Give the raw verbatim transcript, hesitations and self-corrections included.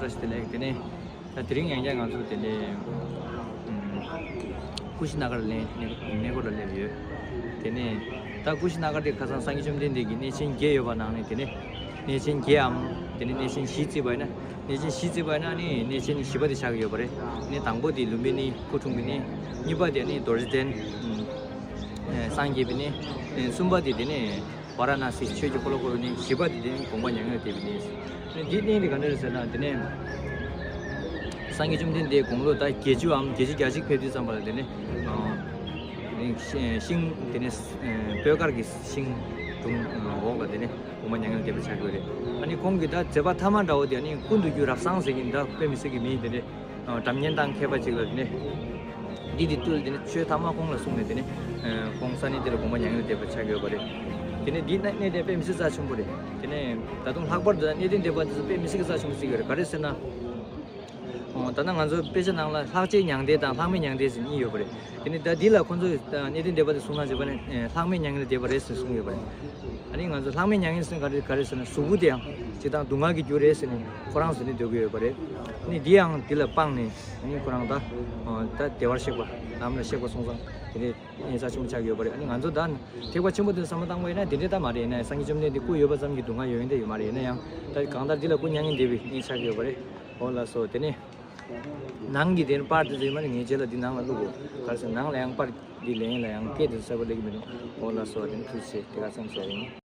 བཀྲ་ཤིས་བདེ་ལེགས། དེ་ནས་ད་དེ་རིང་ཡང་བསྐྱར་ང་ཚོ་དེ་ནས་ཨུམ་ཀུ་ཤི་ན་གར་གནས་གནས་གནས་སྐོར་ལ་སླེབས་ཡོད། དེ་ནས་ད་ཀུ་ཤི་ན་གར་དེ་ཁ་སང་སངས་རྒྱས་བཅོམ་ལྡན་འདས་ཀྱི་གནས་ཆེན་བརྒྱད་ཡོད་པ་ནང་ནས་དེ་ནས་གནས་ཆེན་བརྒྱད་འམ་དེ་ནས་གནས་ཆེན་བཞི་བརྩིས་པ་ཡིན་ན། གནས་ཆེན་བཞི་བརྩིས་པ་ཡིན་ན་ནི་གནས་ཆེན་བཞི་པ་དེ་ཆགས་ཀྱི་ཡོད་པ་རེད། གནས་དང་པོ་དེ་ལུམ་བི་ནི་སྐུ་འཁྲུངས་པའི་གནས། གཉིས་པ་དེ་ནི་རྡོ་རྗེ་གདན་ཨུམ་ཨེ་སངས་རྒྱས་པའི་གནས། ཨེ་གསུམ་པ་དེ་དེ་ནས་ཝཱ་ར་ཎཱ་སི་ཆོས་ཀྱི་འཁོར་ལོ་བསྐོར་བའི་གནས། བཞི་པ་དེ་དེ་ནི་དགོངས་པ་མྱ་ངན་ལས་འདས་པའི་གནས། ཨ་ནི་འདིའི་གནས་དེ་ག་འདྲ་རེད་ཟེར་ན་དེ་ནས་སངས་རྒྱས་བཅོམ་ལྡན་འདས་དགུང་ལོ་ད་བརྒྱད་ཅུའམ་བརྒྱད་ཅུ་གྱ་གཅིག་ཕེབས་དུས་ཙམ་པ་ལ་དེ་ནས་ཨ་ཤིང་དེ་ནས་ཨ་སྤོས་དཀར་གྱི་ཤིང་དྲུང་འོག་ལ་དེ་ནས་དགོངས་པ་མྱ་ངན་ལས་འདས་པ་ཆགས་ཀྱི་ཡོད་རེད། ཨ་ནི་ཁོང་གི་ད་མཛད་པ་ཐ་མ་འདྲ་བོ་དེ་ཨ་ནི་ཀུན་ཏུ་རྒྱུ་རབ་གསང་ཟེར་མཁན་ད་དཔེ་མི་སྲིད་ཀྱི་མི་དེ་འདྲས། ཨ་སྒྲ་སྙན་དང་མཁས་པ་ཅིག་ལ་དེ་ནས་འདི་དེ་བཏུལ། དེ་ནས་ཆོས་ཐ་མ་ཁོང་ལ་གསུངས་ནས་དེ་ནས་ཨ་ཁོང་ས་གནས་དེ་ལ་དགོངས་པ་མྱ་ངན་ལས་འདས་པ་ཆགས་ཡོད་པ་རེད། དེ་ནས་འདི་གནས་གནས་དེ་དཔེ་མི་སྲིད་རྩ་ཆེན་པོ་རེད། དེ་ནས་ད་དུང་ལྷག་པར་དུ་གནས་བརྟན་སྡེ་པ་འདི་ཚོ་དཔེ་མི་སྲིད་ཀྱི་རྩ་ཆེན་པོ་བརྩི་གི་ཡོད་རེད། ག་རེ་ཟེར་ན། ཨོ་ད་ནང་ང་ཚོ་དཔེ་ཆ་ནང་ལ་ལྷག་བཅས་མྱང་འདས་དང་ལྷག་མེད་མྱང་འདས་ཟེར་གཉིས་ཡོད་པ་རེད། དེ་ནས་ད་འདི་ལ་ཁོང་ཚོས་གནས་བརྟན་སྡེ་པ་དེ་གསུང་སྟངས་བྱས་པ་ནི་ལྷག་མེད་མྱ་ངན་ལས་འདས་པ་རེད་ཟེར་གསུངས་ཡོད་པ་རེད། ཨ་ནི་ང་ཚོ་ལྷག་མེད་མྱ་ངན་ཟེར་ག་རེ་ག་རེ་ཟེར་ན་གཟུགས་པོ་དེའང་སྤྱིར་བཏང་སྡུག་བསྔལ་གྱི་རྒྱུ་རེད་ཟེར་ནས་ཁོ་རང་ཟེར་ནས་འདོད་ཀྱི་ཡོད་པ་རེད། ཨ་ནི་འདི་ཡང་འདི་ལ་སྤངས་ནས་ཨ་ནི་ཁོ་རང་ད་ཨ་ད་བདེ་བར་གཤེགས་པ་ལམ་ལ་གཤེགས་པ་སོང་ཙང་དེ་འདྲའི་གནས་རྩ་ཆེན་པོ་ཆགས་ཀྱི་ཡོད་པ་རེད། ཨ་ནི་ང་ཚོ་ད་ཐེག་པ་ཆེན་པོ་དེ་བསམ་བློ་བཏང་བ་ཡིན་ན་དེ་འདྲའི་ད་མ་རེད། ཡིན་ན་ཡང་སངས་རྒྱས་བཅོམ་ལྡན་འདས་སྐུ་ཡོད་པ་ཙམ་གྱིས་སྡུག་བསྔལ་ཡོད་མཁན་དེ་ཡོད་མ་རེད། ཡིན་ན་ཡང་ད་གང་ལྟར་འདི་ལ་སྐུ་མྱ་ངན་འདས་པའི་གནས་ཆགས་ཀྱི་ཡོད་པ་རེད། འོ་ལགས་སོ། དེ་ནས་ནང་གི་དེ་ནས་པར་དེ་ཚོ་ཡིན་མ་ནི་ངས་རྗེས་ལ་འདི་ནང་ལ་བླུག་གོ། ག་རེ་ཟེར་ནང་ལ་ཡང་པར་འདི་ལེན་ལ་ཡང་སྐད་དེ་ཚོ་གསལ་པོ་སླེབས་ཀྱི་མི་འདུག་འོ་ལགས་སོ། དེ་ནས་ཐུགས་རྗེ་ཆེ། དེ་ག་ཙམ་ཞིག་ཡིན།